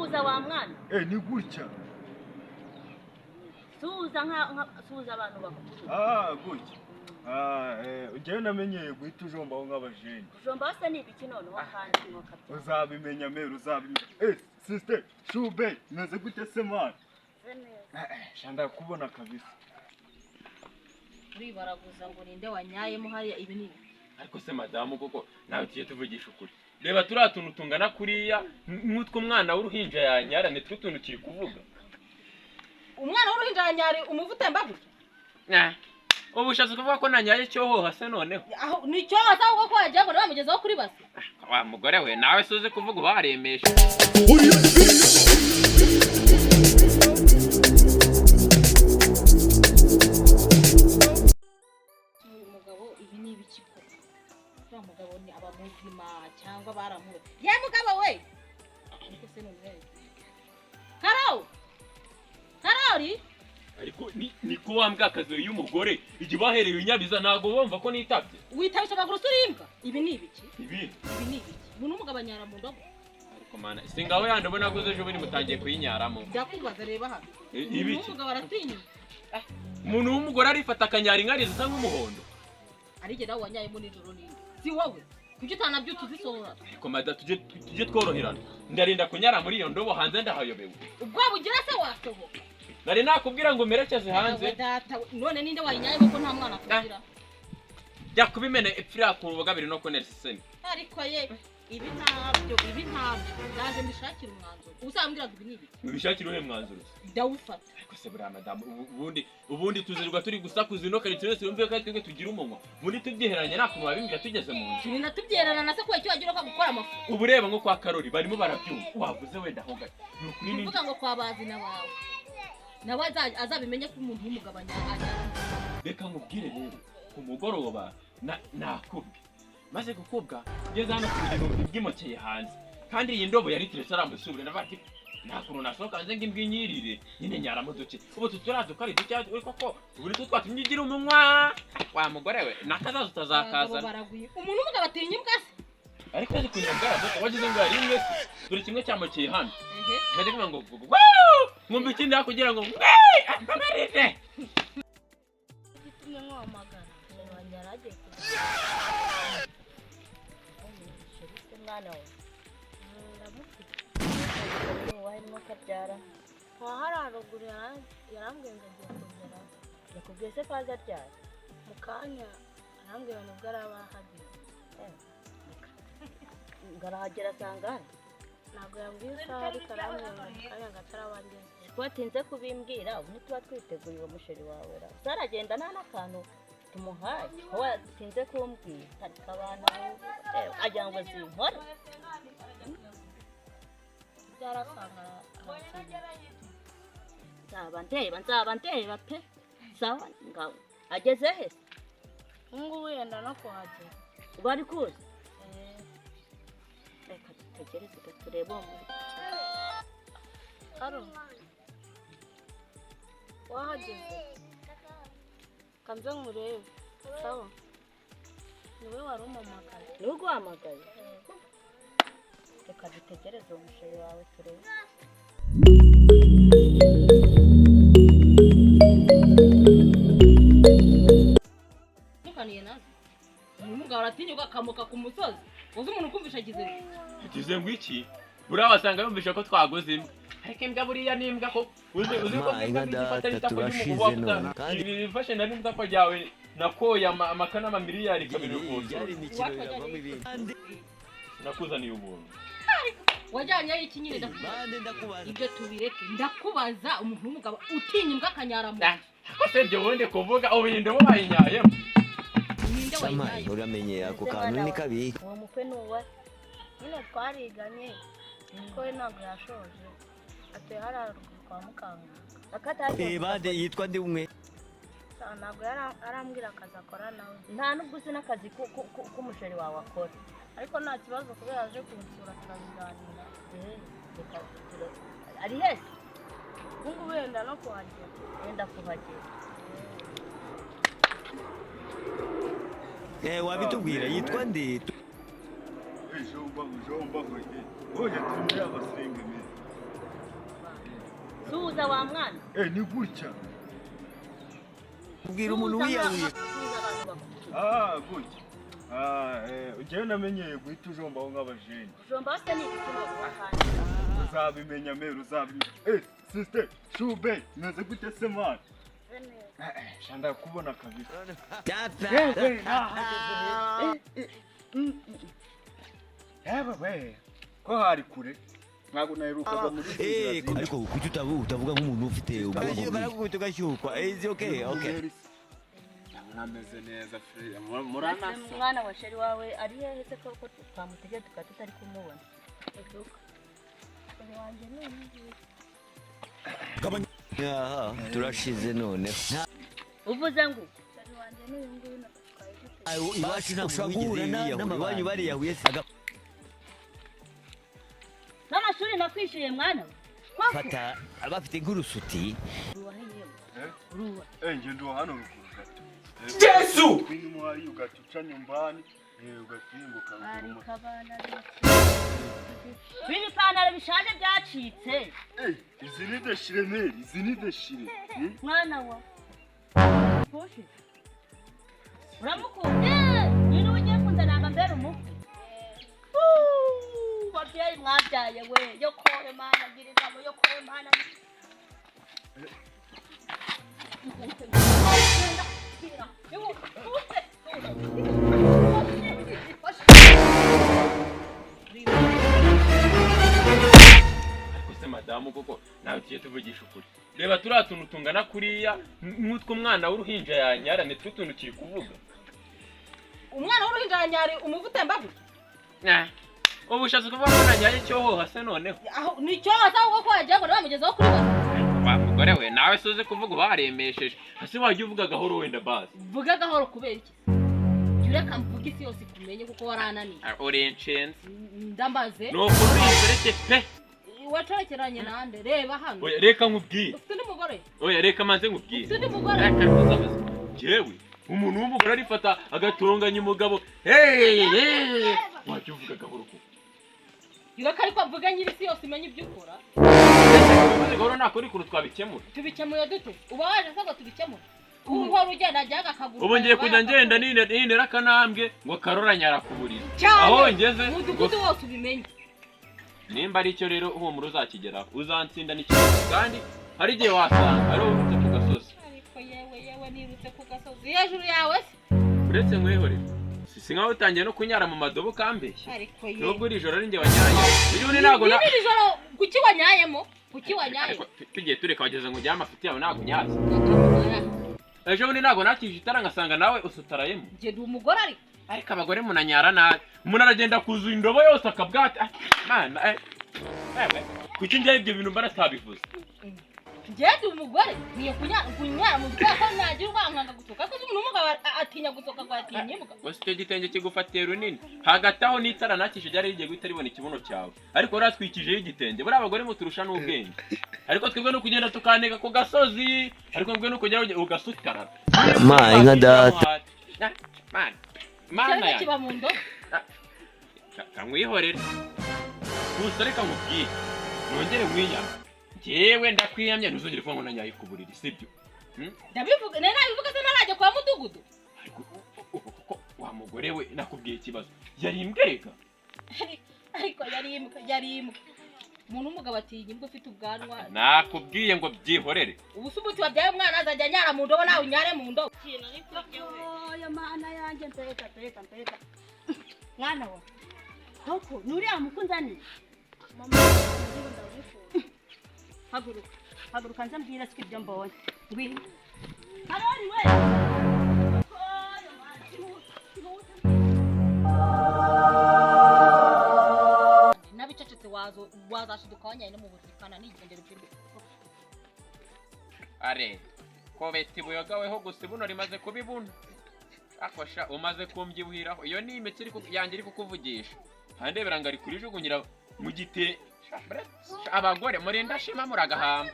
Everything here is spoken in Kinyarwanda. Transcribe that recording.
Suhuza wa mwana. Ni gutya. Suhuza nka suhuza abantu bakuru. Ah, gutya. Ah, njyewe namenyeye guhita ujombaho nk'abajene. Ujombaho se ni ibiki noneho kandi mwakabyara? Uzabimenya mera, uzabimenya. Sister, shube, meze gute se man? Sha ndakubona kabisa. Uribaraguza ngo ninde wanyayemo hariya ibi ni? Ariko se madamu koko nawe tugiye tuvugisha ukuri. Reba turiya tuntu tungana kuriya nk'utwo umwana w'uruhinja yanyara, ni two tuntu kiri kuvuga. Umwana w'uruhinja yanyara umuvu utemba gutya? Ubu ushatse kuvuga ko nanyaye cyohoha se noneho? Aho ni cyohoha se ahubwo ko wagira ngo bamugezeho kuri base? Wa mugore we nawe se uzi kuvuga ubaremesha. Uyu mugabo ibi ni ibiki koko? Uriya mugabo ni abamuzima cyangwa baramuwe? Ye mugabo we! Ariko se ni umwere. Karoli! Karoli! Ariko ni ko wa mbwakazi y'umugore igihe bahereye inyabiza ntabwo bumva ko nitabye. Witabisha amaguru usura imbwa? Ibi ni ibiki? Ibi? Ibi ni ibiki? Umuntu w'umugabo anyara mu ndobo. Ariko mana, si ngaho yandi ubona aguze ejo bundi mutangiye kuyinyaramo. Ndakubaza reba hano. Ibiki? Umuntu w'umugabo aratinya. Umuntu w'umugore arifata akanyara inkari zisa nk'umuhondo. Arige nawe wanyayemo nijoro ninde? Si wowe. Kuki utanabyutse uzisohora? Ariko mada tujye tworoherana. Ndarinda kunyara muri iyo ndobo hanze ndahayobewe. Ubwo bugira se wasohoka? Nari nakubwira ngo merekeze hanze. Data, none ninde wayinyayemo ko nta mwana kugira? Jya kubimena epfira ku ruboga biri no konera sisemi. Ariko ye ibi ntabyo, ibi ntabyo. Ndaje mbishakira umwanzuro. Uzambwira ngo ibi ni ibiki? Mbishakira uhe mwanzuro? Ndawufata. Ariko se buriya madamu ubundi tuzirwa turi gusakuza ino karitsiye yose yumve ko twebwe tugira umunwa. Ubundi tubyiheranye nta kuntu wabimbwira tugeze mu nzu. Turi natubyiherana na se ko icyo wagira gukora amafu. Ubu reba nko kwa Karoli barimo barabyumva. Wavuze wenda aho gato. Ni ukuri ni uvuga ngo kwa bazina bawe. Nawe azabimenye ko umuntu w'umugabo anyara. Reka nkubwire rero ku mugoroba nakubwe. Maze gukubwa ngeze hano ku rugero bwimokeye hanze. Kandi iyi ndobo yari iteretse aramusubira ndavuga ati nta kuntu nasohoka hanze ngo imbwa inyirire nyine nyaramo duke. Ubu tuturaduka ari duke ariko koko ubu nitwo twatumye igira umunwa. Wa mugore we nakazaza utazakazana. Umuntu w'umugabo atinya imbwa se? Ariko azi kunyara bwaraduka wagize ngo yari imwe se. Dore kimwe cyamokeye hano. Ngajya kuvuga ngo nkumva ikindi kugira ngo akomerere. Gitumye nkwamagara. Wanjye yaragiye mwana we. Ndamufite. Wahe kabyara? Wahari haruguru yarambwiye ngo agiye kugera. Yakubwiye se ko aza ryari? Mu kanya arambwira nubwo araba ahageze. Ngo arahagera sangahe? Ntabwo yambwiye isaha ariko arambwira ngo mu kanya gato araba ageze. Ko watinze kubimbwira ubu ntituba twiteguye uwo musheri wawe ra. Saragenda nta n'akantu tumuhaye. Ko watinze kumbwira ariko abana agira ngo zinkore. Byarasanga arasanga. Nzaba ndeba pe. Sawa ngaho. Ageze he? Ubu yenda no kuhagera. Bari kuza? Reka dutegereze turebe uwo muntu. Karo. Wahageze? Kanze nkurebe. Sawa. Niwe wari umpamagaye. Niwe uguhamagaye? Reka dutegereze uwo musheri wawe turebe. Mukaniye nazo. Umugabo aratinyuka akamuka ku musozi. Uzi umuntu ukumvisha agize ngo Agize ngo iki? Buriya wasanga yumvisha ko twaguze imbwa. Ariko imbwa buriya ni imbwa ko uzi ko inka data turashize none. Kandi bifashe na rimwe ko ryawe nakoye amakana amamiliyari kabiri rwose. Byari imikino biravamo ibindi. Nakuzaniye ubuntu. Wajyanye iki nyine ndakubaza. Ibyo tubireke. Ndakubaza umuntu w'umugabo utinya imbwa akanyara mu. Ko se ibyo bundi kuvuga ubu iyi ndobo bayinyayemo. Ninde wayinyayemo? Uramenye ako kantu ni kabi. Uwo mukwe ni uwa nyine twariganye ko we ntabwo yashoje. Atuye hariya haruguru kwa Mukanga. Bande yitwa ndi umwe. Ntabwo arambwira akazi akora nawe. Nta nubwo uzi n'akazi k'umusheri wawe akora. Ariko nta kibazo kubera aje kunsura turabiganira. Ari hese? Ubu ngubu yenda no kuhagera. Yenda kuhagera. Wabitubwira yitwa nde? Jomba, oya turi muri abasenga meza. Suza wa mwana. Ni gutya. Ubwira umuntu wiyahuye. Ah, gutya. Ujyewe namenyeye guhita ujombaho nk'abajeni. Ujombaho se ni igitsina kandi. Uzabimenya mera uzabimenya. Sister, shube, meze gute se man? Shanda kubona kabisa. Yewe, ko hari kure. Ntabwo naherukaga muri izi. Ariko kuki utavuga nk'umuntu ufite ubwonko bwinshi? Barakubita ugashyukwa. Is okay, okay. Nameze neza free. Muranasa. Mwana wa sheri wawe ari hehe se ko twamutegeye tukaba tutari kumubona? Aha, turashize none. Uvuze ngo Iwacu ntabwo wigeze yiyahura. Iwanyu bariyahuye se. N'amashuri nakwishyuye mwana we. Fata abafite nk'urusuti. Nge ndi hano ruguru gato. Yesu! Kwinyu hari ugatuca nyumbani, ugatinguka ruguru. Ibi ipantaro bishaje byacitse. Izi ni deshire meri, izi ni deshire. Mwana wa. Pushi. Uramukunda? Ni ugiye kunzananga mbere umukwe. Babyeyi mwabyaye we, yo kore mana gira ingabo, yo kore mana. Ariko se madamu koko nawe tugiye tuvugisha ukuri. Reba turiya tuntu tungana kuriya nk'utwo umwana w'uruhinja yanyara ni two tuntu kiri kuvuga. Umwana w'uruhinja yanyara umuvu utemba gutya? Ubu ushatse kuvuga ko nanyaye icyohoha se noneho? Aho ni icyohoha se ahubwo ko wagira ngo bamugezeho kuri bose. Wa mugore we nawe se uzi kuvuga ubaremesheje. Ese wajya uvuga gahoro wenda basi. Vuga gahoro kubera iki? Jya ureka mvuge isi yose ikumenye kuko warananiye. Urencenze. Ndambaze. Ni ukuri uri pe. Wacorekeranye nande reba hano. Oya reka nkubwire. Ufite undi mugore? Oya reka manze nkubwire. Ufite undi mugore? Reka ntuzabaze. Jewe umuntu w'umugore arifata agatonganya umugabo. Hey! Wajya uvuga gahoro ko. Reka ariko mvuge nyiri isi yose imenye ibyo ukora. Gahoro ntakora ikuntu twabikemura. Tubikemuye dute? Uba waje se ngo tubikemure? Uhora ugenda ajyaga akaguru. Ubu ngiye kujya ngenda ninera akanambwe ngo karoranya arakuburiza. Aho ngeze umudugudu wose ubimenye. Nimba ari cyo rero uhumura uzakigeraho uzantsinda n'ikibazo kandi hari igihe wasanga ari wowe urutse ku gasozi. Ariko yewe yewe nirutse ku gasozi hejuru yawe se. Uretse nkwihorere. Si nkaho utangiye no kunyara mu madobo kambeshye. Ariko yewe. Nubwo iri joro ari njye wanyaye. Uyu ntago na. Iri joro kuki wanyayemo? Kuki wanyaye? Tugiye tureka wageze ngo ujyame amafuti yawe ntago unyaze. Ejo bundi ntago nakije itara ngasanga nawe usutarayemo. Njye ndi umugore ariko. Ariko abagore munanyara nabi. Umuntu aragenda kuzuye indobo yose akabwata. Mana ewe. Kuki njye ibyo bintu mbara tabivuze? Njye ndi umugore niyo kunyara mu bwoko ko nagira urwankanga gusohoka kuko umuntu w'umugabo atinya gusohoka ngo atinya imbwa. Gusa icyo gitenge kigufatiye runini. Hagati aho n'itara nakije ryari rigiye guhita ribona ikibuno cyawe. Ariko waratwikijeho igitenge. Buriya abagore muturusha n'ubwenge. Ariko twebwe no kugenda tukaneka ku gasozi. Ariko mwebwe no kujya ugasutarara. Ma inka data. Mana. Mana ya. Kiba mu ndobo. Kamwihorere. Gusa reka nkubwire. Nongere nkwiyame. Jewe ndakwiyamye ntuzongere kuvuga ngo nanyaye ku buriri sibyo? Ndabivuga nari nabivuga se narajya kwa mudugudu. Ariko wa mugore we nakubwiye ikibazo. Yari imbwa reka. Ariko yari imbwa, yari imbwa. Umuntu w'umugabo atinya imbwa ufite ubwanwa. Nakubwiye ngo byihorere. Ubu se umuti wabyaye umwana azajya anyara mu ndobo nawe unyare mu ndobo. Oya mana yanjye mpeka mpeka mpeka. Mwana wa. Koko nuriya mukunzaniye. Mama Haguruka. Haguruka nze mbwira siko ibyo mbonye. Ngwino. Karori we. Nabicecetse wazo wazashiduka wanyaye no mu buriri kana nigendera ubwirwe. Are kobeti buyogaweho gusa buno rimaze kubibuna. Akosha umaze kumbyibuhiraho iyo ni imitsi yanjye iri kukuvugisha. Handebera ngo ari kurijugunyira mu gite. Abagore murinda shima muragahamba.